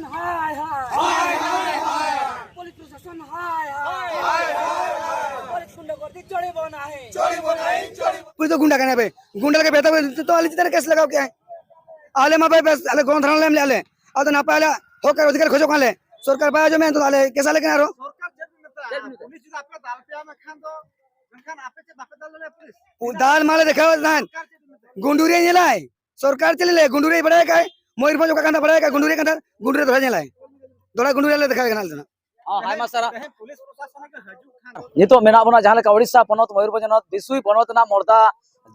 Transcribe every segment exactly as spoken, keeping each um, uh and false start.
हाय हाय, police प्रशासन हाय हाय, police गुंडागर्दी छोड़िबो नाही। पुलिस तो गुंडा कहने पे, गुंडा लगे बेहतर तो आले जितने केस लगाओ क्या है? आले मा भाई बस आले गौन थाना ले आले। अब तो ना पाले होकर अधिकार खोजो कहाँ ले? सरकार पाया जो मैं तो आले कैसा लेकिन आरो? ᱫᱟᱞ ᱢᱟᱞᱮ ᱫᱮᱠᱷᱟᱣ ᱫᱟᱱ᱾ ᱜᱩᱱᱰᱩᱨᱤ ᱧᱮᱞᱟᱭ᱾ ᱥᱚᱨᱠᱟᱨ ᱪᱮᱫ ᱞᱮ ᱜᱩᱱᱰᱩᱨᱤ ᱵᱟᱲᱟᱭ ᱠᱟᱭ? ᱢᱚᱭᱩᱨᱵᱷᱚᱸᱡᱽ ᱚᱠᱟ ᱠᱟᱱ ᱵᱟᱲᱟᱭ ᱠᱟᱭ? ᱜᱩᱱᱰᱩᱨᱤ ᱠᱟᱱ᱾ ᱜᱩᱱᱰᱩᱨᱤ ᱫᱚᱦᱲᱟ ᱧᱮᱞᱟᱭ᱾ ᱫᱚᱦᱲᱟ ᱜᱩᱱᱰᱩᱨᱤ ᱞᱮ ᱫᱮᱠᱷᱟᱣ ᱠᱟᱱᱟ ᱟᱞᱮ ᱫᱚ ᱱᱟᱜ᱾ ᱦᱚᱸ, ᱟᱭᱢᱟ ᱥᱟᱨᱦᱟᱣ᱾ ᱱᱤᱛᱚᱜ ᱢᱮᱱᱟᱜ ᱵᱚᱱᱟ ᱡᱟᱦᱟᱸ ᱞᱮᱠᱟ ᱳᱰᱤᱥᱟ ᱯᱚᱱᱚᱛ, ᱢᱚᱭᱩᱨᱵᱷᱚᱸᱡᱽ ᱦᱚᱱᱚᱛ, ᱵᱤᱥᱩᱭ ᱯᱚᱱᱚᱛ ᱨᱮᱱᱟᱜ ᱢᱚᱨᱫᱟ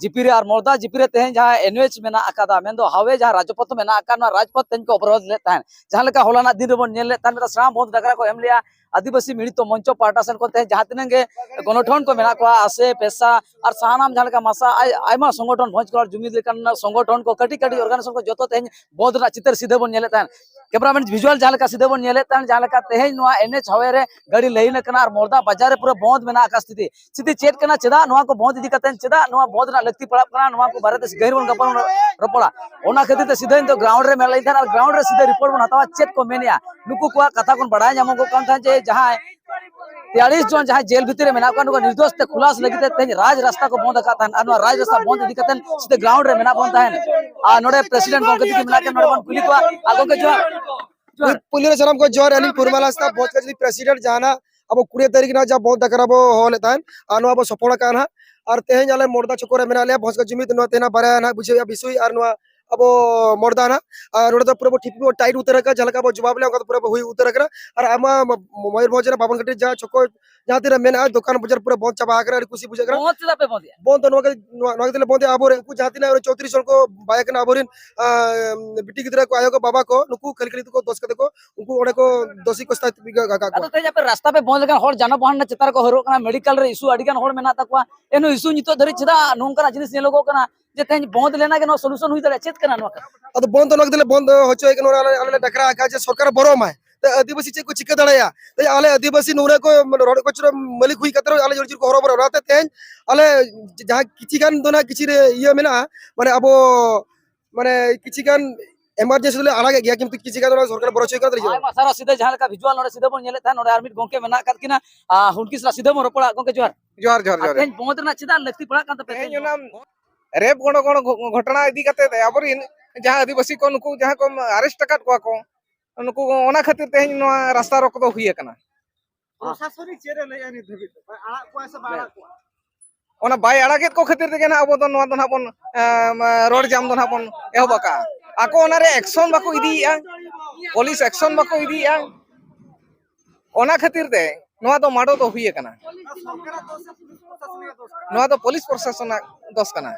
ᱡᱤᱯᱤ ᱨᱮ, ᱟᱨ ᱢᱚᱨᱫᱟ ᱡᱤᱯᱤ ᱨᱮ ᱛᱮᱦᱮᱧ ᱡᱟᱦᱟᱸ ᱮᱱ ᱮᱭᱤᱪ ᱢᱮᱱᱟᱜ ᱟᱠᱟᱫᱟ, ᱢᱮᱱᱫᱚ ᱦᱟᱣᱮ ᱡᱟᱦᱟᱸ ᱨᱟᱡᱽᱯᱚᱛᱷ ᱢᱮᱱᱟᱜ ᱟᱠᱟᱫ, ᱱᱚᱣᱟ ᱨᱟᱡᱽᱯᱚᱛᱷ ᱛᱮᱦᱮᱧ ᱠᱚ ᱚᱵᱚᱨᱳᱫᱷ ᱞᱮᱫ ᱛᱟᱦᱮᱸᱫ᱾ ᱡᱟᱦᱟᱸ ᱞᱮᱠᱟ ᱦᱚᱞᱟᱱᱟᱜ ᱫᱤᱱ ᱨᱮᱵᱚᱱ ᱧᱮᱞ ᱞᱮᱫ ᱛᱟᱦᱮᱸᱫ, ᱢᱤᱫᱴᱟᱝ ᱥᱟᱱᱟᱢ ᱵᱚᱱᱫᱷ ᱰᱟᱠᱨᱟ ᱠᱚ ᱮᱢ ᱞᱮᱜᱼᱟ, ᱟᱹᱫᱤᱵᱟᱹᱥᱤ ᱢᱤᱲᱤᱛᱚ ᱢᱚᱧᱪᱚ ᱯᱟᱦᱴᱟ ᱥᱮᱱ ᱠᱷᱚᱱ ᱛᱮᱦᱮᱧ ᱡᱟᱦᱟᱸ ᱛᱤᱱᱟᱹᱜ ᱜᱮ ᱜᱚᱱᱚᱴᱷᱚᱱ ᱠᱚ ᱢᱮᱱᱟᱜ ᱠᱚᱣᱟ, ᱟᱥᱮ ᱯᱮᱥᱟ ᱟᱨ ᱥᱟᱱᱟᱢ ᱡᱟᱦᱟᱸ ᱞᱮᱠᱟ ᱢᱟᱥᱟ, ᱟᱭ-, ᱟᱭᱢᱟ ᱥᱚᱝᱜᱚᱴᱷᱚᱱ, ᱵᱷᱚᱸᱡᱽ ᱠᱚᱲᱟ ᱡᱩᱢᱤᱫ ᱞᱮᱠᱟᱱ ᱥᱚᱝᱜᱚᱴᱷᱚᱱ ᱠᱚ, ᱠᱟᱹᱴᱤᱡ ᱠᱟᱹᱴᱤᱡ ᱚᱨᱜᱟᱱᱟᱭᱡᱮᱥᱚᱱ ᱠᱚ, ᱡᱚᱛᱚ ᱛᱮᱦᱮᱧ ᱵᱚᱱᱫᱷ ᱨᱮᱱᱟᱜ ᱪᱤᱛᱟᱹᱨ ᱥᱤᱫᱷᱟᱹ ᱵᱚᱱ ᱧᱮᱞᱮᱫ ᱛᱟᱦᱮᱸᱫ᱾ ᱠᱮᱢᱨᱟᱢᱮᱱ ᱵᱷᱤᱡᱩᱣᱟᱞ ᱡᱟᱦᱟᱸ ᱞᱮᱠᱟ ᱥᱤᱫᱷᱟᱹ ᱵᱚᱱ ᱧᱮᱞᱮᱫ ᱛᱟᱦᱮᱸᱫ, ᱡᱟᱦᱟᱸ ᱞᱮᱠᱟ ᱛᱮᱦᱮᱧ ᱱᱚᱣᱟ ᱮᱱ ᱮᱭᱤᱪ ᱦᱟᱣᱮ ᱨᱮ ᱜᱟᱹᱰᱤ ᱞᱟᱭᱤᱱ ᱟᱠᱟᱱᱟ ᱟᱨ ᱢᱚᱨᱫᱟ ᱵᱟᱡᱟᱨ ᱨᱮ ᱯᱩᱨᱟᱹ ᱵᱚᱱᱫᱷ ᱢᱮᱱᱟᱜ ᱟᱠᱟᱫ ᱥᱛᱷᱤᱛᱤ᱾ ᱥᱛᱷᱤᱛᱤ ᱪᱮᱫ ᱠᱟᱱᱟ, ᱪᱮᱫᱟᱜ ᱱᱚᱣᱟ ᱠᱚ ᱵᱚᱱᱫᱷ ᱤᱫᱤ ᱠᱟᱛᱮ, ᱪᱮᱫᱟᱜ ᱱᱚᱣᱟ ᱵᱚᱱᱫᱷ ᱨᱮᱱᱟᱜ ᱞᱟᱹᱠᱛᱤ ᱯᱟᱲᱟᱜ ᱠᱟᱱᱟ, ᱱᱚᱣᱟ ᱠᱚ ᱵᱟᱨᱮᱛᱮ ᱜᱟᱹᱦᱤᱨ ᱵᱚᱱ ᱜᱟᱯᱟᱞ ᱢᱟᱨᱟᱣᱟ᱾ ᱚᱱᱟ ᱠᱷᱟᱹᱛᱤᱨ ᱛᱮ ᱥᱤᱫᱷᱟᱹ ᱤᱧ ᱫᱚ ᱜᱨᱟᱣᱩᱱᱰ ᱨᱮ ᱢᱮᱱᱟᱜ ᱞᱤᱧ ᱛᱟᱦᱮᱸᱫ ᱟᱨ ᱜᱨᱟᱣᱩᱱᱰ ᱨᱮ ᱥᱤᱫᱷᱟᱹ ᱨᱤᱯᱳᱨᱴ ᱵᱚᱱ ᱦᱟᱛᱟᱣᱟ, ᱪᱮᱫ ᱠᱚ ᱢᱮᱱᱮᱜᱼᱟ᱾ ᱱᱩᱠᱩ ᱠᱚᱣᱟᱜ ᱠᱟᱛᱷᱟ ᱠᱷᱚᱱ ᱵᱟᱲᱟᱭ ᱧᱟᱢᱚᱜᱚᱜ ᱠᱟᱱ ᱛᱟᱦᱮᱸᱫ ᱡᱮ ᱡᱟᱦᱟᱸᱭ ᱛᱮᱭᱟᱞᱤᱥ ᱡᱚᱱ ᱡᱟᱦᱟᱸᱭ ᱡᱮᱞ ᱵᱷᱤᱛᱤᱨ ᱨᱮ ᱢᱮᱱᱟᱜ ᱠᱚᱣᱟ, ᱱᱩᱠᱩ ᱱᱤᱨᱫᱳᱥ ᱛᱮ ᱠᱷᱩᱞᱟᱥ ᱞᱟᱹᱜᱤᱫ ᱛᱮ ᱛᱮᱦᱮᱧ ᱨᱟᱡᱽ ᱨᱟᱥᱛᱟ ᱠᱚ ᱵᱚᱱᱫ ᱟᱠᱟᱫ ᱛᱟᱦᱮᱸᱫ ᱟᱨ ᱱᱚᱣᱟ ᱨᱟᱡᱽ ᱨᱟᱥᱛᱟ ᱵᱚᱱᱫ ᱤᱫᱤ ᱠᱟᱛᱮ ᱥᱤᱫᱷᱟᱹ ᱜᱨᱟᱣᱩᱱᱰ ᱨᱮ ᱢᱮᱱᱟᱜ ᱵᱚᱱ ᱛᱟᱦᱮᱸᱫ᱾ ᱟᱨ ᱱᱚᱰᱮ ᱯᱨᱮᱥᱤᱰᱮᱱᱴ ᱜᱚᱢᱠᱮ ᱛᱤᱠᱤᱱ ᱢᱮᱱᱟᱜ ᱠᱤᱱ, ᱱᱚᱰᱮ ᱵᱚᱱ ᱠᱩᱞᱤ ᱠᱚᱣᱟ᱾ ᱟᱨ ᱜᱚᱢᱠᱮ ᱡᱚᱦᱟᱨ᱾ ᱯᱩᱭᱞᱩ ᱨᱮ ᱥᱟᱱᱟᱢ ᱠᱚ ᱡᱚᱦᱟᱨ, ᱟᱹᱞᱤᱧ ᱯᱩᱨᱢᱟᱞ ᱦᱟᱸᱥᱫᱟ, ᱵᱷᱚᱸᱡᱽ ᱠᱟᱪᱷᱟᱨᱤ ᱯᱨᱮᱥᱤᱰᱮᱱᱴ, ᱡᱟᱦᱟᱱᱟᱜ ᱟᱵᱚ ᱠᱩᱲᱤ ᱛᱟᱹᱨᱤᱠᱷ ᱨᱮᱱᱟᱜ ᱡᱟᱦᱟᱸ ᱵᱚᱱᱫᱷ ᱰᱟᱠᱨᱟ ᱵᱚ ᱦᱚᱦᱚ ᱞᱮᱫ ᱛᱟᱦᱮᱸᱫ, ᱟᱨ ᱱᱚᱣᱟ ᱟᱵᱚ ᱥᱚᱯᱷᱚᱞ ᱟᱠᱟᱱᱟ ᱦᱟᱸᱜ᱾ ᱟᱨ ᱛᱮᱦᱮᱧ ᱟᱞᱮ ᱢᱚᱨᱫᱟ ᱪᱚᱠᱚ ᱨᱮ ᱢᱮᱱᱟᱜ ᱞᱮᱭᱟ, ᱵᱷᱚᱸᱡᱽ ᱠᱟᱪᱷᱟᱨᱤ ᱡᱩᱢᱤᱫ ᱱᱚᱣᱟ ᱛᱮᱦᱮᱧ ᱵᱟᱨᱭᱟ ᱱᱟᱦᱟᱜ ᱵᱩᱡᱷᱟᱹᱣᱮᱫᱼᱟ, ᱵᱤᱥᱩᱭ ᱟᱨ ᱱᱚᱣᱟ ᱟᱵᱚ ᱢᱚᱨᱫᱟ ᱱᱟᱦᱟᱜ᱾ ᱟᱨ ᱱᱚᱰᱮ ᱫᱚ ᱯᱩᱨᱟᱹ ᱵᱚ ᱴᱷᱤᱠ ᱵᱚ ᱴᱟᱭᱤᱴ ᱩᱛᱟᱹᱨ ᱟᱠᱟᱫᱟ, ᱡᱟᱦᱟᱸ ᱞᱮᱠᱟ ᱵᱚ ᱡᱚᱵᱟᱵ ᱞᱮᱫᱟ ᱚᱱᱠᱟ ᱫᱚ ᱯᱩᱨᱟᱹ ᱵᱚ ᱦᱩᱭ ᱩᱛᱟᱹᱨ ᱟᱠᱟᱱᱟ᱾ ᱟᱨ ᱟᱭᱢᱟ ᱢᱚ-, ᱢᱚᱭᱩᱨᱵᱷᱚᱸᱡᱽ ᱨᱮᱱᱟᱜ ᱵᱟᱵᱚᱱ ᱜᱷᱟᱴᱤ ᱡᱟᱦᱟᱸ ᱪᱚᱠᱚ ᱡᱟᱦᱟᱸ ᱛᱤᱱᱟᱹᱜ ᱢᱮᱱᱟᱜᱼᱟ, ᱫᱚᱠᱟᱱ ᱵᱟᱡᱟᱨ ᱯᱩᱨᱟᱹ ᱵᱚᱱᱫ ᱪᱟᱵᱟ ᱟᱠᱟᱱᱟ, ᱟᱹᱰᱤ ᱠᱩᱥᱤ ᱵᱩᱡᱷᱟᱹᱜ ᱠᱟᱱᱟ᱾ ᱵᱚᱱᱫ ᱪᱮᱫᱟᱜ ᱯᱮ ᱵᱚᱱᱫᱮᱜᱼᱟ? ᱵᱚᱱᱫ ᱫᱚ ᱱᱚᱣᱟ ᱜᱮ, ᱱᱚᱣᱟ, ᱱᱚᱣᱟ ᱜᱮ ᱛᱮᱞᱮ ᱵᱚᱱᱫᱮᱜᱼᱟ, ᱟᱵᱚᱨᱮᱱ ᱩᱱᱠᱩ ᱡᱟᱦᱟᱸ ᱛᱤᱱᱟᱹᱜ ᱪᱳᱭᱛᱨᱤᱥ ᱦᱚᱲ ᱠᱚ ᱵᱟᱭ ᱠᱟᱱᱟ, ᱟᱵᱚᱨᱮᱱ, ᱟᱸ, ᱵᱤᱴᱤ ᱜᱤᱫᱽᱨᱟᱹ ᱠᱚ, ᱟᱭᱳ ᱠᱚ, ᱵᱟᱵᱟ ᱠᱚ, ᱱᱩᱠᱩ ᱠᱷᱟᱹᱞᱤ ᱠᱷᱟᱹᱞᱤ ᱛᱮᱠᱚ ᱫᱚᱥ ᱠᱟᱛᱮ ᱠᱚ, ᱩᱱᱠᱩ ᱚᱸᱰᱮ ᱠᱚ ᱫᱚᱥᱤ ᱠᱚ ᱥᱟᱡᱟᱣ ᱠᱟᱜ ᱠᱚᱣᱟ᱾ ᱟᱫᱚ ᱛᱮᱦᱮᱧ ᱟᱯᱮ ᱨᱟᱥᱛᱟ ᱯᱮ ᱵᱚᱱᱫ ᱞᱮᱠᱷᱟᱱ ᱦᱚᱲ ᱡᱟᱱᱟᱢᱚᱦᱟᱱ ᱨᱮᱱᱟᱜ ᱪᱮᱛᱟᱱ ᱨᱮᱠᱚ ᱦᱟᱹᱨᱚᱜ ᱠᱟᱱᱟ, ᱢᱮᱰᱤᱠᱮᱞ ᱨᱮ ᱤᱥᱩ ᱟᱹᱰᱤ ᱜᱟᱱ ᱦᱚᱲ ᱢᱮᱱᱟᱜ ᱛᱟᱠᱚᱣᱟ, ᱮᱱᱦᱚᱸ ᱤᱥᱩ ᱱᱤᱛᱚᱜ ᱫᱷᱟᱹᱨᱤᱡ ᱪᱮᱫᱟᱜ ᱱᱚᱝᱠᱟᱱᱟᱜ ᱡᱤᱱᱤᱥ ᱧᱮᱞᱚᱜᱚᱜ ᱠᱟᱱᱟ ᱡᱮ ᱛᱮᱦᱮᱧ ᱵᱚᱱᱫ ᱞᱮᱱᱟ ᱜᱮ ᱱᱚᱣᱟ ᱥᱚᱞᱩᱥᱚᱱ ᱦᱩᱭ ᱫᱟᱲᱮᱭᱟᱜᱼᱟ? ᱪᱮᱫ ᱠᱟᱱᱟ ᱱᱚᱣᱟ ᱠᱟᱨᱚᱱ? ᱟᱫᱚ ᱵᱚᱱᱫ ᱫᱚ ᱱᱚᱣᱟ ᱠᱷᱟᱹᱛᱤᱨ ᱞᱮ ᱵᱚᱱᱫ ᱦᱚᱪᱚᱭᱮᱫ ᱠᱟᱱᱟ, ᱱᱚᱣᱟ ᱟᱞᱮ, ᱟᱞᱮ ᱞᱮ ᱰᱟᱠᱨᱟ ᱟᱠᱟᱫᱼᱟ ᱡᱮ ᱥᱚᱨᱠᱟᱨ ᱵᱚᱨᱚ ᱢᱟᱭ᱾ ᱛᱮ ᱟᱹᱫᱤᱵᱟᱹᱥᱤ ᱪᱮᱫ ᱠᱚ ᱪᱤᱠᱟᱹ ᱫᱟᱲᱮᱭᱟᱜᱼᱟ? ᱛᱮ ᱟᱞᱮ ᱟᱹᱫᱤᱵᱟᱹᱥᱤ ᱱᱚᱰᱮ ᱠᱚ ᱢᱟᱱᱮ ᱨᱚᱰᱚᱡ ᱠᱚᱪᱞᱚᱱ ᱢᱟᱹᱞᱤᱠ ᱦᱩᱭ ᱠᱟᱛᱮ ᱨᱮᱦᱚᱸ ᱟᱞᱮ ᱡᱳᱨ ᱡᱳᱨ ᱠᱚ ᱦᱚᱨᱚᱵᱚᱨᱚ᱾ ᱚᱱᱟᱛᱮ ᱛᱮᱦᱮᱧ ᱟᱞᱮ ᱡᱟᱦᱟᱸ ᱠᱤᱪᱷᱤ ᱜᱟᱱ ᱫᱚ ᱱᱟᱜ ᱠᱤᱪᱷᱤ ᱨᱮ ᱤᱭᱟᱹ ᱢᱮᱱᱟᱜᱼᱟ, ᱢᱟᱱᱮ ᱟᱵᱚ ᱢᱟᱱᱮ ᱠᱤᱪᱷᱤ ᱜᱟᱱ ᱮᱢᱟᱨᱡᱮᱱᱥᱤ ᱫᱚᱞᱮ ᱟᱲᱟᱜᱮᱫ ᱜᱮᱭᱟ, ᱠᱤᱱᱛᱩ ᱠᱤᱪᱷᱩ ᱡᱟᱭᱜᱟ ᱫᱚ ᱥᱚᱨᱠᱟᱨ ᱵᱚᱲᱚ ᱦᱚᱪᱚᱭ ᱠᱟᱱᱟ᱾ ᱟᱭᱢᱟ ᱥᱟᱨᱟ ᱥᱤᱫᱷᱟᱹ ᱡᱟᱦᱟᱸ ᱞᱮᱠᱟ ᱵᱷᱤᱡᱩᱣᱟᱞ ᱱᱚᱰᱮ ᱥᱤᱫᱷᱟᱹ ᱵᱚᱱ ᱧᱮᱞᱮᱫ ᱛᱟᱦᱮᱸᱫ, ᱱᱚᱰᱮ ᱟᱨ ᱢᱤᱫ ᱜᱚᱝᱠᱮ ᱢᱮᱱᱟᱜ ᱟᱠᱟᱫ ᱠᱤᱱᱟ, ᱟᱨ ᱩᱱᱠᱤᱱ ᱥᱟᱞᱟᱜ ᱥᱤᱫᱷᱟᱹ ᱵᱚᱱ ᱨᱚᱯᱚᱲᱟ᱾ ᱜᱚᱝᱠᱮ ᱡᱚᱦᱟᱨ᱾ ᱡᱚᱦᱟᱨ, ᱡᱚᱦᱟᱨ, ᱟᱨ ᱡᱚᱦᱟᱨ᱾ ᱛᱮᱦᱮᱧ ᱵᱚᱱᱫᱷ ᱨᱮᱱᱟᱜ ᱪᱮᱫᱟᱜ ᱞᱟᱹᱠᱛᱤ ᱯᱟᱲᱟᱜ ᱠᱟᱱ ᱛᱟᱯᱮᱭᱟ ᱛᱮᱦᱮᱧ ᱛᱮᱦᱮᱧ ᱫᱚ? ᱚᱱᱟ ᱨᱮᱯ ᱜᱚᱱᱚ ᱜᱚᱱᱚ ᱜᱷᱚ-, ᱜᱷᱚᱴᱚᱱᱟ ᱤᱫᱤ ᱠᱟᱛᱮ ᱟᱵᱚᱨᱮᱱ ᱡᱟᱦᱟᱸ ᱟᱹᱫᱤᱵᱟᱹᱥᱤ ᱠᱚ, ᱱᱩᱠᱩ ᱡᱟᱦᱟᱸ ᱠᱚ ᱟᱨᱮᱥᱴ ᱟᱠᱟᱫ ᱠᱚᱣᱟ ᱠᱚ, ᱱᱩᱠᱩ, ᱚᱱᱟ ᱠᱷᱟᱹᱛᱤᱨ ᱛᱮᱦᱮᱧ ᱱᱚᱣᱟ ᱨᱟᱥᱛᱟ ᱨᱳᱠ ᱫᱚ ᱦᱩᱭ ᱟᱠᱟᱱᱟ᱾ ᱯᱨᱚᱥᱟᱥᱚᱱᱤᱠ ᱪᱮᱫ ᱮ ᱞᱟᱹᱭᱮᱜᱼᱟ ᱱᱤᱛ ᱫᱷᱟᱹᱵᱤᱡ ᱛᱮ? ᱵᱟᱭ ᱟᱲᱟᱜ ᱠᱚᱣᱟ ᱥᱮ ᱵᱟᱭ ᱟᱲᱟᱜ ᱠᱚᱣᱟ? ᱚᱱᱟ ᱵᱟᱭ ᱟᱲᱟᱜᱮᱫ ᱠᱚ ᱠᱷᱟᱹᱛᱤᱨ ᱛᱮᱜᱮ ᱱᱟᱦᱟᱜ ᱟᱵᱚ ᱫᱚ ᱱᱚᱣᱟ ᱫᱚ ᱱᱟᱦᱟᱜ ᱵᱚᱱ, ᱮᱢ, ᱨᱚᱲ ᱡᱟᱢ ᱫᱚ ᱱᱟᱦᱟᱜ ᱵᱚᱱ ᱮᱦᱚᱵ ᱟᱠᱟᱜᱼᱟ᱾ ᱟᱠᱚ ᱚᱱᱟᱨᱮ ᱮᱠᱥᱚᱱ ᱵᱟᱠᱚ ᱤᱫᱤᱭᱮᱫᱼᱟ, ᱯᱩᱞᱤᱥ ᱮᱠᱥᱚᱱ ᱵᱟᱠᱚ ᱤᱫᱤᱭᱮᱫᱼᱟ, ᱚᱱᱟ ᱠᱷᱟᱹᱛᱤᱨ ᱛᱮ ᱱᱚᱣᱟ ᱫᱚ ᱢᱟᱰᱚ ᱫᱚ ᱦᱩᱭ ᱟᱠᱟᱱᱟ᱾ ᱥᱚᱨᱠᱟᱨᱟᱜ ᱫᱚᱥ ᱥᱮ ᱯᱩᱞᱤᱥ ᱯᱨᱚᱥᱟᱥᱚᱱᱤᱠ ᱫᱚᱥ ᱠᱟᱱᱟ? ᱱᱚᱣᱟ ᱫᱚ ᱯᱩᱞᱤᱥ ᱯᱨᱚᱥᱟᱥᱚᱱᱟᱜ ᱫᱚᱥ ᱠᱟᱱᱟ᱾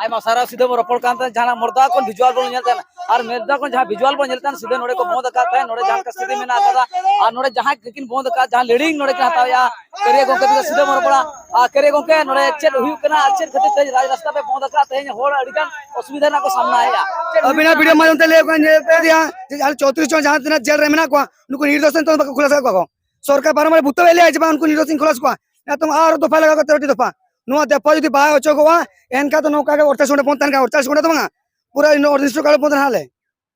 ᱟᱭᱢᱟ ᱥᱟᱨᱦᱟᱣ᱾ ᱥᱤᱫᱷᱟᱹ ᱵᱚᱱ ᱨᱚᱯᱚᱲ ᱠᱟᱱ ᱛᱟᱦᱮᱸᱫ, ᱡᱟᱦᱟᱱᱟᱜ ᱢᱚᱨᱫᱟ ᱠᱷᱚᱱ ᱵᱷᱤᱡᱩᱣᱟᱞ ᱵᱚᱱ ᱧᱮᱞ ᱛᱟᱦᱮᱸᱫ, ᱟᱨ ᱢᱚᱨᱫᱟ ᱠᱷᱚᱱ ᱡᱟᱦᱟᱸ ᱵᱷᱤᱡᱩᱣᱟᱞ ᱵᱚᱱ ᱧᱮᱞ ᱛᱟᱦᱮᱸᱫ, ᱥᱤᱫᱷᱟᱹ ᱱᱚᱰᱮ ᱠᱚ ᱵᱚᱸᱫ ᱟᱠᱟᱫ ᱛᱟᱦᱮᱸᱫ, ᱱᱚᱰᱮ ᱡᱟᱦᱟᱸ ᱞᱮᱠᱟ ᱥᱛᱷᱤᱛᱤ ᱢᱮᱱᱟᱜ ᱟᱠᱟᱫᱟ, ᱟᱨ ᱱᱚᱰᱮ ᱡᱟᱦᱟᱸᱭ ᱠᱤᱱ ᱵᱚᱸᱫ ᱟᱠᱟᱫ, ᱡᱟᱦᱟᱸ ᱞᱮᱰᱤᱝ ᱱᱚᱰᱮ ᱠᱤᱱ ᱦᱟᱛᱟᱣᱮᱫᱼᱟ, ᱠᱟᱹᱨᱤᱭᱟ ᱜᱚᱢᱠᱮ ᱛᱤᱱᱟᱹᱜ ᱥᱤᱫᱷᱟᱹ ᱵᱚᱱ ᱨᱚᱯᱚᱲᱟ᱾ ᱟᱨ ᱠᱟᱹᱨᱤᱭᱟ ᱜᱚᱢᱠᱮ, ᱱᱚᱰᱮ ᱪᱮᱫ ᱦᱩᱭᱩᱜ ᱠᱟᱱᱟ ᱟᱨ ᱪᱮᱫ ᱠᱷᱟᱹᱛᱤᱨ ᱛᱮ ᱨᱟᱡᱽ ᱨᱟᱥᱛᱟ ᱯᱮ ᱵᱚᱸᱫ ᱟᱠᱟᱫ, ᱛᱮᱦᱮᱧ ᱦᱚᱲ ᱟᱹᱰᱤ ᱜᱟᱱ ᱚᱥᱩᱵᱤᱫᱷᱟ ᱨᱮᱱᱟᱜ ᱠᱚ ᱥᱟᱢᱱᱟᱭᱮᱫᱼᱟ? ᱪᱮᱫ ᱟᱹᱵᱤᱱᱟᱜ ᱵᱷᱤᱰᱤᱭᱳ ᱢᱟᱫᱽᱫᱷᱚᱢ ᱛᱮ ᱞᱟᱹᱭ ᱠᱟᱱᱟ ᱡᱮ, ᱡᱮ ᱟᱞᱮ ᱪᱳᱭᱛᱨᱤᱥ ᱡᱚᱱ ᱡᱟᱦᱟᱸ ᱛᱤᱱᱟᱹᱜ ᱡᱮᱞ ᱨᱮ ᱢᱮᱱᱟᱜ ᱠᱚᱣᱟ, ᱱᱩᱠᱩ ᱱᱤᱨᱫᱳᱥ ᱱᱤᱛᱚᱜ ᱵᱟᱠᱚ ᱠᱷᱩᱞᱟᱹᱥ ᱟᱠᱟᱫ ᱠᱚᱣᱟ ᱠᱚ᱾ ᱥᱚᱨᱠᱟᱨ ᱵᱟᱨᱚᱢᱵᱟᱨ ᱵᱩᱛᱟᱹ ᱞᱮ ᱞᱟᱹᱭᱟ ᱡᱮ ᱵᱟᱝ, ᱩᱱᱠᱩ ᱱᱤᱨᱫᱳᱥ ᱤᱧ ᱠᱷᱩᱞᱟᱹᱥ ᱠᱚᱣᱟ, ᱱᱤᱛᱚᱝ ᱟᱨ ᱫᱚᱯᱷᱟ ᱞᱟᱜᱟᱣ ᱠᱟᱛᱮ ᱟᱹᱰᱤ ᱫᱚᱯᱷᱟ᱾ ᱱᱚᱣᱟ ᱫᱚᱯᱷᱟ ᱡᱩᱫᱤ ᱵᱟᱭ ᱚᱪᱚᱜᱚᱜᱼᱟ, ᱮᱱᱠᱷᱟᱱ ᱫᱚ ᱱᱚᱝᱠᱟ ᱜᱮ ᱚᱲᱛᱟᱞᱤᱥ ᱜᱷᱚᱱᱴᱟ ᱵᱚᱱᱫ ᱛᱟᱦᱮᱱ ᱠᱟᱱᱟ, ᱚᱲᱛᱟᱞᱤᱥ ᱜᱷᱚᱱᱴᱟ ᱫᱚ ᱵᱟᱝᱟ, ᱯᱩᱨᱟᱹ ᱚᱱᱤᱥᱴᱤᱥᱠᱟᱞ ᱵᱚᱱᱫ ᱛᱟᱦᱮᱱᱟ ᱞᱮ᱾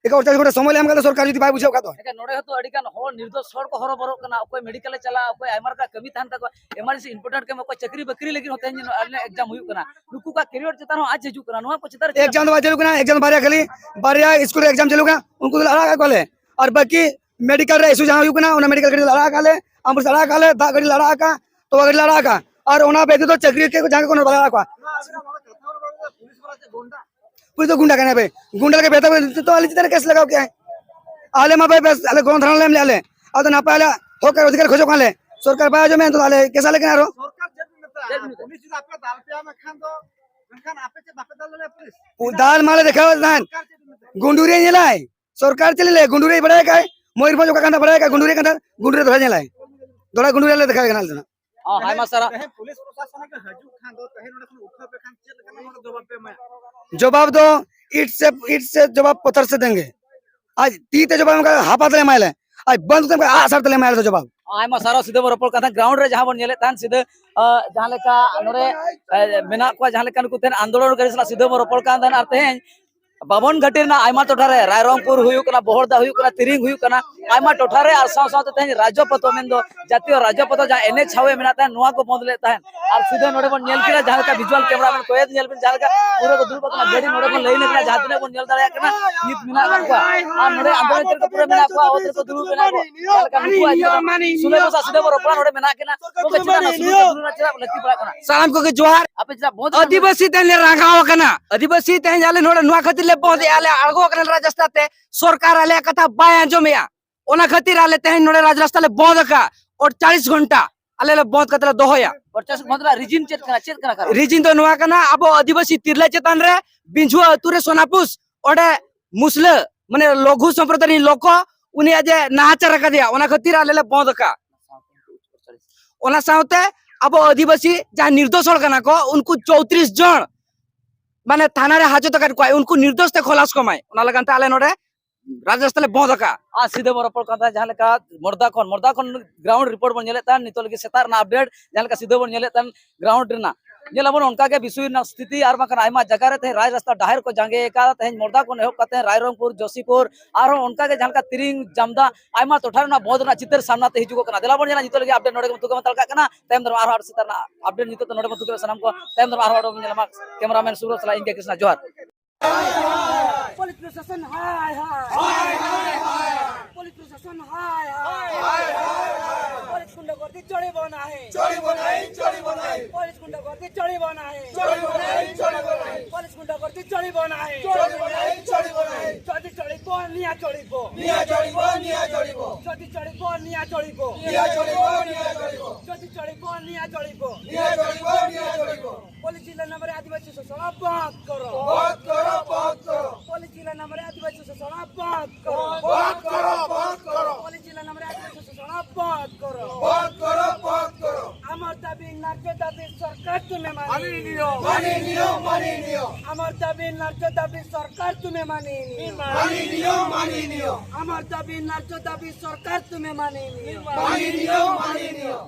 ᱮᱠᱟ ᱚᱲᱛᱟᱞᱤᱥ ᱜᱷᱚᱱᱴᱟ ᱥᱚᱢᱚᱭ ᱞᱮ ᱮᱢ ᱠᱟᱫᱟ ᱥᱚᱨᱠᱟᱨ ᱡᱩᱫᱤ ᱵᱟᱭ ᱵᱩᱡᱷᱟᱹᱣ ᱠᱷᱟᱱ ᱫᱚ᱾ ᱮᱱᱠᱷᱟᱱ ᱱᱚᱰᱮ ᱦᱚᱸᱛᱚ ᱟᱹᱰᱤ ᱜᱟᱱ ᱦᱚᱲ ᱱᱤᱨᱫᱳᱥ ᱦᱚᱲ ᱠᱚ ᱦᱚᱨᱚᱵᱚᱨᱚᱜ ᱠᱟᱱᱟ, ᱚᱠᱚᱭ ᱢᱮᱰᱤᱠᱮᱞ ᱮ ᱪᱟᱞᱟᱜᱼᱟ, ᱚᱠᱚᱭ ᱟᱭᱢᱟ ᱞᱮᱠᱟᱱ ᱠᱟᱹᱢᱤ ᱛᱟᱦᱮᱱ ᱛᱟᱠᱚᱣᱟ, ᱮᱢᱟᱨᱡᱮᱱᱥᱤ ᱤᱢᱯᱚᱨᱴᱮᱱᱴ ᱠᱟᱹᱢᱤ, ᱚᱠᱚᱭ ᱪᱟᱹᱠᱨᱤ ᱵᱟᱹᱠᱨᱤ ᱞᱟᱹᱜᱤᱫ ᱦᱚᱸ ᱛᱮᱦᱮᱧ ᱟᱞᱮ ᱮᱠᱡᱟᱢ ᱦᱩᱭᱩᱜ ᱠᱟᱱᱟ, ᱱᱩᱠᱩ ᱠᱚᱣᱟᱜ ᱠᱮᱨᱤᱭᱚᱨ ᱪᱮᱛᱟᱱ ᱦᱚᱸ ᱟᱸᱪ ᱦᱤᱡᱩᱜ ᱠᱟᱱᱟ᱾ ᱱᱚᱣᱟ ᱠᱚ ᱪᱮᱛᱟᱱ ᱨᱮ ᱪᱮᱫ ᱮᱠᱡᱟᱢ ᱫᱚ ᱵᱟᱭ ᱪᱟᱹᱞᱩᱜ ᱠᱟᱱᱟ, ᱮᱠᱡᱟᱢ ᱫᱚ ᱵᱟᱨᱭᱟ ᱠᱷᱟᱹᱞᱤ, ᱵᱟᱨᱭᱟ ᱥᱠᱩᱞ ᱨᱮ ᱮᱠᱡᱟᱢ ᱪᱟᱹᱞᱩᱜ ᱠᱟᱱᱟ, ᱩᱱᱠᱩ ᱫᱚᱞᱮ ᱟᱲᱟᱜ ᱟᱠᱟᱫ ᱠᱚᱣᱟᱞᱮ᱾ ᱟᱨ ᱵᱟᱹᱠᱤ ᱢᱮᱰᱤᱠᱮᱞ ᱨᱮ ᱤᱥᱩ ᱡᱟᱦᱟᱸ ᱦᱩᱭᱩᱜ ᱠᱟᱱᱟ, ᱚᱱᱟ ᱢᱮᱰᱤᱠᱮᱞ ᱜᱟᱹᱰᱤ ᱞᱮ ᱟᱲᱟᱜ ᱟᱠᱟᱫ ᱞᱮ, ᱟᱢᱵᱩᱞᱮᱱᱥ ᱟᱲᱟᱜ ᱟᱠᱟᱫ ᱞᱮ, ᱫᱟᱜ ᱜᱟᱹᱰᱤ ᱞᱮ ᱟᱲᱟᱜ ᱟᱠᱟᱫ, ᱛᱚᱣᱟ ᱜᱟᱹᱰᱤ ᱞᱮ ᱟᱲᱟᱜ ᱟᱠᱟᱫ, ᱟᱨ ᱚᱱᱟ ᱵᱮᱛᱤᱛᱚ ᱪᱟᱹᱠᱨᱤ ᱠᱚ ᱡᱟᱦᱟᱸᱭ ᱠᱚ ᱵᱟᱞᱮ ᱟᱲᱟᱜ ᱠᱚᱣᱟ᱾ ᱯᱩᱞᱤᱥ ᱫᱚ ᱜᱩᱱᱰᱟ ᱠᱟᱱᱟᱭ ᱵᱮ, ᱜᱩᱱᱰᱟ ᱞᱮᱠᱟ ᱵᱮᱛᱟ ᱵᱮ, ᱛᱚ ᱟᱞᱮ ᱪᱮᱛᱟᱱ ᱨᱮ ᱠᱮᱥ ᱞᱟᱜᱟᱣ ᱠᱮᱜᱼᱟᱭ᱾ ᱟᱞᱮ ᱢᱟ ᱵᱮ ᱵᱮᱥ, ᱟᱞᱮ ᱜᱚᱱᱚᱫᱷᱟᱨᱟ ᱞᱮ ᱮᱢ ᱞᱮᱜᱼᱟ ᱞᱮ, ᱟᱫᱚ ᱱᱟᱯᱟᱭ ᱟᱞᱮᱭᱟᱜ ᱦᱚᱠ ᱟᱨ ᱚᱫᱷᱤᱠᱟᱨ ᱠᱷᱚᱡᱚᱜ ᱠᱟᱱᱟ ᱞᱮ, ᱥᱚᱨᱠᱟᱨ ᱵᱟᱭ ᱟᱸᱡᱚᱢᱮᱫ, ᱱᱤᱛᱚᱜ ᱫᱚ ᱟᱞᱮ ᱠᱮᱥ ᱟᱞᱮ ᱠᱟᱱᱟ ᱟᱨᱚ᱾ ᱥᱚᱨᱠᱟᱨ ᱪᱮᱫ ᱵᱤᱱ ᱢᱮᱛᱟᱜᱼᱟ? ᱪᱮᱫ ᱵᱤᱱ ᱢᱮᱛᱟᱜᱼᱟ? ᱯᱩᱞᱤᱥ ᱡᱩᱫᱤ ᱟᱯᱮ ᱫᱟᱞ ᱯᱮᱭᱟ ᱢᱮᱱᱠᱷᱟᱱ ᱫᱚ, ᱢᱮᱱᱠᱷᱟᱱ ᱟᱯᱮ ᱪᱮᱫ ᱵᱟᱯᱮ ᱫᱟᱞ ᱫᱟᱲᱮᱭᱟᱜᱼᱟ ᱯᱩᱞᱤᱥ? ᱫᱟᱞ ᱢᱟᱞᱮ ᱫᱮᱠᱷᱟᱣᱮᱫ ᱛᱟᱦᱮᱸᱫ᱾ ᱥᱚᱨᱠᱟᱨ ᱪᱮᱫ ᱵᱤᱱ ᱢᱮᱛᱟᱜᱼᱟ? ᱜᱩᱸᱰᱩᱨᱤ ᱧᱮᱞᱟᱭ, ᱥᱚᱨᱠᱟᱨ ᱪᱮᱫ ᱞᱮ ᱞᱟᱹᱭᱟ? ᱜᱩᱸᱰᱩᱨᱤ ᱵᱟᱲᱟᱭ ᱠᱟᱭ, ᱢᱚᱭᱩᱨᱵᱷᱚᱸᱡᱽ ᱚᱠᱟ ᱠᱟᱱ ᱛᱟᱭ ᱵᱟᱲᱟᱭ ᱠᱟᱭ, ᱜᱩᱸᱰᱩᱨᱤ ᱠᱟᱱ ᱛᱟᱭ, ᱜᱩᱸᱰᱩᱨᱤ ᱫᱚᱦᱲᱟ ᱧᱮᱞᱟᱭ, ᱫᱚᱦᱲᱟ ᱜᱩᱸᱰᱩᱨᱤ ᱞᱮ ᱫᱮᱠᱷᱟᱣ ᱠᱟᱱᱟ ᱟᱞᱮ ᱫᱚ ᱱᱟᱜ᱾ ᱚ, ᱟᱭᱢᱟ ᱥᱟᱨᱦᱟᱣ᱾ ᱛᱮᱦᱮᱧ ᱯᱩᱞᱤᱥ ᱯᱨᱚᱥᱟᱥᱚᱱ ᱜᱮ ᱦᱤᱡᱩᱜ ᱠᱷᱟᱱ ᱫᱚ ᱛᱮᱦᱮᱧ ᱱᱚᱰᱮ ᱠᱷᱚᱱ ᱩᱴᱷᱟᱹᱣ ᱯᱮ ᱠᱷᱟᱱ ᱪᱮᱫ ᱞᱮᱠᱟᱱᱟᱜ ᱱᱚᱰᱮ ᱡᱚᱵᱟᱵ ᱯᱮ ᱮᱢᱟ? ᱡᱚᱵᱟᱵ ᱫᱚ ᱤᱴ ᱥᱮ, ᱤᱴ ᱥᱮ ᱡᱚᱵᱟᱵ ᱯᱚᱛᱷᱚᱨ ᱥᱮ ᱫᱮᱝᱜᱮ᱾ ᱟᱡ ᱛᱤ ᱛᱮ ᱡᱚᱵᱟᱵ ᱮᱢ ᱠᱷᱟᱱ ᱦᱟᱯᱟ ᱛᱮᱞᱮ ᱮᱢᱟᱭ ᱞᱮ, ᱟᱡ ᱵᱟᱱᱫᱩᱠ ᱛᱮ ᱮᱢ ᱠᱷᱟᱱ ᱟᱜ ᱥᱟᱨ ᱛᱮᱞᱮ ᱮᱢᱟᱭ ᱞᱮ ᱡᱚᱵᱟᱵ᱾ ᱟᱭᱢᱟ ᱥᱟᱨᱦᱟᱣ᱾ ᱥᱤᱫᱷᱟᱹ ᱵᱚᱱ ᱨᱚᱯᱚᱲ ᱠᱟᱱ ᱛᱟᱦᱮᱸᱫ, ᱜᱨᱟᱣᱩᱱᱰ ᱨᱮ ᱡᱟᱦᱟᱸ ᱵᱚᱱ ᱧᱮᱞᱮᱫ ᱛᱟᱦᱮᱸᱫ, ᱥᱤᱫᱷᱟᱹ, ᱟ, ᱡᱟᱦᱟᱸ ᱞᱮᱠᱟ ᱱᱚᱰᱮ, ᱟ, ᱢᱮᱱᱟᱜ ᱠᱚᱣᱟ, ᱡᱟᱦᱟᱸ ᱞᱮᱠᱟ ᱱᱩᱠᱩ ᱛᱟᱦᱮᱸᱱ ᱟᱱᱫᱳᱞᱚᱱ ᱠᱟᱹᱨᱤ ᱥᱟᱞᱟᱜ ᱥᱤᱫᱷᱟᱹ ᱵᱚᱱ ᱨᱚᱯᱚᱲ ᱠᱟᱱ ᱛᱟᱦᱮᱸᱫ, ᱟᱨ ᱛᱮᱦᱮᱧ ᱵᱟᱵᱚᱱ ᱜᱷᱟᱹᱴᱤ ᱨᱮᱱᱟᱜ ᱟᱭᱢᱟ ᱴᱚᱴᱷᱟ ᱨᱮ, ᱨᱟᱭᱨᱚᱝᱯᱩᱨ ᱦᱩᱭᱩᱜ ᱠᱟᱱᱟ, ᱵᱚᱦᱚᱲᱫᱟ ᱦᱩᱭᱩᱜ ᱠᱟᱱᱟ, ᱛᱤᱨᱤᱝ ᱦᱩᱭᱩᱜ ᱠᱟᱱᱟ, ᱟᱭᱢᱟ ᱴᱚᱴᱷᱟ ᱨᱮ, ᱟᱨ ᱥᱟᱶ ᱥᱟᱶᱛᱮ ᱛᱮᱦᱮᱧ ᱨᱟᱡᱽᱯᱚᱛᱷ ᱢᱮᱱᱫᱚ ᱡᱟᱛᱤᱭᱚ ᱨᱟᱡᱽᱯᱚᱛᱷ ᱡᱟᱦᱟᱸ ᱮᱱ ᱮᱭᱤᱪ ᱦᱟᱭᱣᱮ ᱢᱮᱱᱟᱜ ᱛᱟᱦᱮᱸᱫ, ᱱᱚᱣᱟ ᱠᱚ ᱵᱚᱱᱫ ᱞᱮᱫ ᱛᱟᱦᱮᱸᱫ᱾ ᱟᱨ ᱥᱤᱫᱷᱟᱹ ᱱᱚᱰᱮ ᱵᱚᱱ ᱧᱮᱞ ᱠᱮᱫᱟ, ᱡᱟᱦᱟᱸ ᱞᱮᱠᱟ visual camera man ᱠᱚᱭᱮᱫ, ᱧᱮᱞ ᱵᱤᱱ, ᱡᱟᱦᱟᱸ ᱞᱮᱠᱟ ᱯᱩᱨᱟᱹ ᱠᱚ ᱫᱩᱲᱩᱵ ᱟᱠᱟᱱᱟ, ᱜᱟᱹᱰᱤ ᱱᱚᱰᱮ ᱵᱚᱱ line ᱟᱠᱟᱱᱟ, ᱡᱟᱦᱟᱸ ᱛᱤᱱᱟᱹᱜ ᱵᱚᱱ ᱧᱮᱞ ᱫᱟᱲᱮᱭᱟᱜ ᱠᱟᱱᱟ, ᱱᱤᱛ ᱢᱮᱱᱟᱜ ᱟᱠᱟᱫ ᱠᱚᱣᱟ᱾ ᱟᱨ ᱱᱚᱰᱮ ᱟᱱᱫᱳᱞᱚᱱ ᱨᱮ ᱯᱩᱨᱟᱹ ᱢᱮᱱᱟᱜ ᱠᱚᱣᱟ, ᱚᱛ ᱨᱮᱠᱚ ᱫᱩᱲᱩᱵ ᱢᱮᱱᱟᱜ ᱠᱚᱣᱟ᱾ ᱡᱟᱦᱟᱸ ᱞᱮᱠᱟ ᱱᱩᱠᱩᱣᱟᱜ ᱤᱫᱤ ᱠᱟᱛᱮ ᱥᱩᱞᱟᱹᱭ ᱵᱚᱥᱟ ᱥᱤᱫᱷᱟᱹ ᱵᱚᱱ ᱨᱚᱯᱚᱲᱟ, ᱱᱚᱰᱮ ᱢᱮᱱᱟᱜ ᱠᱤᱱᱟ᱾ ᱜᱚᱢᱠᱮ, ᱪᱮᱫᱟᱜ ᱱᱚᱣᱟ ᱥᱩᱞᱟᱹᱭ ᱵᱚᱥᱟ ᱫᱩᱲᱩᱵ ᱨᱮᱱᱟᱜ ᱪᱮᱫᱟᱜ ᱞᱟᱹᱠᱛᱤ ᱯᱟᱲᱟᱜ ᱠᱟᱱᱟ? ᱥᱟᱱᱟᱢ ᱠᱚᱜᱮ ᱡᱚᱦᱟᱨ᱾ ᱟᱯᱮ ᱪᱮᱫᱟᱜ ᱵᱚᱱᱫ ᱟᱹᱫᱤᱵᱟᱹᱥᱤ ᱛᱮᱦᱮᱧ ᱞᱮ ᱨᱟᱸᱜᱟᱣ ᱟᱠᱟᱱᱟ᱾ ᱟᱹᱫᱤᱵᱟᱹᱥᱤ ᱛᱮᱦᱮᱧ ᱟᱞᱮ ᱱᱚᱰᱮ ᱱᱚᱣᱟ ᱠᱷᱟᱹᱛᱤᱨ ᱞᱮ ᱵᱚᱱᱫ ᱮᱜᱼᱟ, ᱞᱮ ᱟᱬᱜᱚ ᱟᱠᱟᱱᱟ ᱨᱟᱡᱽ ᱨᱟᱥᱛᱟ ᱛᱮ, ᱥᱚᱨᱠᱟᱨ ᱟᱞᱮᱭᱟᱜ ᱠᱟᱛᱷᱟ ᱵᱟᱭ ᱟᱸᱡᱚᱢᱮᱜᱼᱟ᱾ ᱚᱱᱟ ᱠᱷᱟᱹᱛᱤᱨ ᱟᱞᱮ ᱛᱮᱦᱮᱧ ᱱᱚᱰᱮ ᱨᱟᱡᱽ ᱨᱟᱥᱛᱟ ᱞᱮ ᱵᱚᱱᱫ ᱟᱠᱟᱫ᱾ ᱟᱴᱪᱟᱞᱤᱥ ᱜᱷᱚᱱᱴᱟ ᱟᱞᱮ ᱞᱮ ᱵᱚᱱᱫ ᱠᱟᱛᱮ ᱞᱮ ᱫᱚᱦᱚᱭᱟ᱾ ᱯᱚᱧᱪᱟᱥ ᱜᱷᱚᱱᱴᱟ ᱨᱮᱱᱟᱜ reason ᱪᱮᱫ ᱠᱟᱱᱟ? ᱪᱮᱫ ᱠᱟᱱᱟ ᱠᱟᱨᱚᱱ? Reason ᱫᱚ ᱱᱚᱣᱟ ᱠᱟᱱᱟ, ᱟᱵᱚ ᱟᱹᱫᱤᱵᱟᱹᱥᱤ ᱛᱤᱨᱞᱟᱹ ᱪᱮᱛᱟᱱ ᱨᱮ ᱵᱤᱸᱡᱷᱩᱣᱟ ᱟᱹᱛᱩ ᱨᱮ ᱥᱳᱱᱟᱯᱩᱥ, ᱚᱸᱰᱮ ᱢᱩᱥᱞᱟᱹ, ᱢᱟᱱᱮ ᱞᱚᱜᱷᱩ ᱥᱚᱢᱯᱨᱚᱫᱟᱭ ᱨᱤᱱ ᱞᱚᱠᱚ, ᱩᱱᱤᱭᱟᱜ ᱡᱮ ᱱᱟᱦᱟᱪᱟᱨ ᱟᱠᱟᱫᱮᱭᱟ, ᱚᱱᱟ ᱠᱷᱟᱹᱛᱤᱨ ᱟᱞᱮ ᱞᱮ ᱵᱚᱱᱫ ᱟᱠᱟᱫ᱾ ᱚᱱᱟ ᱥᱟᱶᱛᱮ ᱟᱵᱚ ᱟᱹᱫᱤᱵᱟᱹᱥᱤ ᱡᱟᱦᱟᱸ ᱱᱤᱨᱫᱳᱥ ᱦᱚᱲ ᱠᱟᱱᱟ ᱠᱚ, ᱩᱱᱠᱩ ᱪᱳᱭᱛᱨᱤᱥ ᱡᱚᱱ ᱢᱟᱱᱮ ᱛᱷᱟᱱᱟ ᱨᱮ ᱦᱟᱡᱚᱛ ᱟᱠᱟᱫ ᱠᱚᱣᱟᱭ, ᱩᱱᱠᱩ ᱱᱤᱨᱫᱳᱥ ᱛᱮ ᱠᱷᱚᱞᱟᱥ ᱠᱚᱢᱟᱭ, ᱚᱱᱟ ᱞᱟᱹᱜᱤᱫ ᱛᱮ ᱟᱞᱮ ᱱᱚᱰᱮ ᱨᱟᱡᱽ ᱨᱟᱥᱛᱟ ᱞᱮ ᱵᱚᱱᱫ ᱟᱠᱟᱫ᱾ ᱟᱨ ᱥᱤᱫᱷᱟᱹ ᱵᱚᱱ ᱨᱚᱯᱚᱲ ᱠᱟᱱ ᱛᱟᱦᱮᱸᱫ, ᱡᱟᱦᱟᱸ ᱞᱮᱠᱟ ᱢᱚᱨᱫᱟ ᱠᱷᱚᱱ, ᱢᱚᱨᱫᱟ ᱠᱷᱚᱱ ground report ᱵᱚᱱ ᱧᱮᱞᱮᱫ ᱛᱟᱦᱮᱸᱫ, ᱱᱤᱛᱚᱜ ᱞᱟᱹᱜᱤᱫ ᱥᱮᱛᱟᱜ ᱨᱮᱱᱟᱜ update, ᱡᱟᱦᱟᱸ ᱞᱮᱠᱟ ᱥᱤᱫᱷᱟᱹ ᱵᱚᱱ ᱧᱮᱞᱮᱫ ᱛᱟᱦᱮᱸᱫ ground ᱨᱮᱱᱟᱜ, ᱧᱮᱞ ᱟᱵᱚᱱ ᱚᱱᱠᱟ ᱜᱮ ᱵᱤᱥᱩᱭ ᱨᱮᱱᱟᱜ ᱥᱛᱷᱤᱛᱤ, ᱟᱨ ᱵᱟᱝᱠᱷᱟᱱ ᱟᱭᱢᱟ ᱡᱟᱭᱜᱟ ᱨᱮ ᱛᱮᱦᱮᱧ ᱨᱟᱡᱽ ᱨᱟᱥᱛᱟ ᱰᱟᱦᱮᱨ ᱠᱚ ᱡᱟᱸᱜᱮ ᱟᱠᱟᱫᱟ᱾ ᱛᱮᱦᱮᱧ ᱢᱚᱨᱫᱟ ᱠᱷᱚᱱ ᱮᱦᱚᱵ ᱠᱟᱛᱮ ᱨᱟᱭᱨᱚᱝᱯᱩᱨ, ᱡᱳᱥᱤᱯᱩᱨ, ᱟᱨᱦᱚᱸ ᱚᱱᱠᱟ ᱜᱮ ᱡᱟᱦᱟᱸ ᱞᱮᱠᱟ ᱛᱤᱨᱤᱝ, ᱡᱟᱢᱫᱟ, ᱟᱭᱢᱟ ᱴᱚᱴᱷᱟ ᱨᱮᱱᱟᱜ ᱵᱚᱱᱫᱷ ᱨᱮᱱᱟᱜ ᱪᱤᱛᱟᱹᱨ ᱥᱟᱢᱱᱟ ᱛᱮ ᱦᱤᱡᱩᱜᱚᱜ ᱠᱟᱱᱟ᱾ ᱫᱮᱞᱟ ᱵᱚᱱ ᱧᱮᱞᱟ, ᱱᱤᱛᱚᱜ ᱞᱟᱹᱜᱤᱫ update ᱱᱚᱰᱮ ᱜᱮᱵᱚᱱ ᱛᱩᱠᱟᱹᱢ ᱦᱟᱛᱟᱲ ᱠᱟᱜ ᱠᱟᱱᱟ᱾ ᱛᱟᱭᱚᱢ ᱫᱟᱨᱟᱢ ᱟᱨᱦᱚᱸ ᱟᱨ ᱥᱮᱛᱟᱜ ᱨᱮᱱᱟᱜ update ᱱᱤᱛᱚᱜ ᱫᱚ ᱱᱚᱰᱮ ᱵᱚᱱ ᱛᱩᱠᱟᱹᱢᱟ ᱥᱟᱱᱟᱢ ᱠᱚ᱾ ᱛᱟᱭᱚᱢ ᱫᱟᱨᱟᱢ ᱟᱨᱦᱚᱸ ᱵᱚᱱ ᱧᱮᱞᱟ᱾ ᱢᱟ cameraman ᱥᱩᱵᱨᱚᱛ ᱥᱟᱞᱟᱜ ᱤᱧ ᱜᱮ ᱠᱨᱤᱥᱱᱟ, ᱡᱚᱦᱟᱨ᱾ পুলিশ প্রশাসন হায় হায়। পুলিশ প্রশাসন হায় হায়। পুলিশ গুন্ডাগর্দি চলিব নাহি। চলিব নাহি, চলিব নাহি। পুলিশ গুন্ডাগর্দি চলিব নাহি। চলিব নাহি, চলিব নাহি। পুলিশ গুন্ডাগর্দি চলিব নাহি। চলিব নাহি, চলিব নাহি। যদি চলিব, নিয়া চলিব। নিয়া চলিব, নিয়া চলিব। যদি চলিব, নিয়া চলিব। নিয়া চলিব, নিয়া চলিব। যদি চলিব, নিয়া চলিব। নিয়া চলিব, নিয়া চলিব। পুলিশ জিলা নামরে আদিবাসী শোষণ বন্ধ করো। বন্ধ করো, বন্ধ করো। পুলিশ জিলা নামরে আদিবাসী শোষণ বন্ধ করো। বন্ধ করো, বন্ধ করো। পুলিশ জিলা নামরে আদিবাসী শোষণ বন্ধ করো। বন্ধ করো, বন্ধ করো। আমার দাবি, ন্যায্য দাবি সরকার তুমি মানি নিও। মানি নিও, মানি নিও। আমার দাবি, ন্যায্য দাবি সরকার তুমি মানি নিও। মানি নিও, মানি নিও। আমার দাবি, ন্যায্য দাবি সরকার তুমি মানি নিও। মানি নিও, মানি নিও।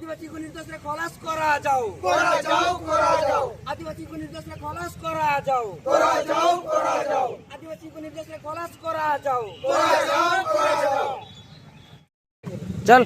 ଆଦିବାସୀଙ୍କୁ ନିର୍ଦ୍ଦେଶରେ ଖଲାସ କରାଯାଉ। କରାଯାଉ, କରାଯାଉ। ଆଦିବାସୀଙ୍କୁ ନିର୍ଦ୍ଦେଶରେ ଖଲାସ କରାଯାଉ। କରାଯାଉ, କରାଯାଉ। ଆଦିବାସୀଙ୍କୁ ନିର୍ଦ୍ଦେଶରେ ଖଲାସ କରାଯାଉ। କରାଯାଉ, କରାଯାଉ। ଚାଲ।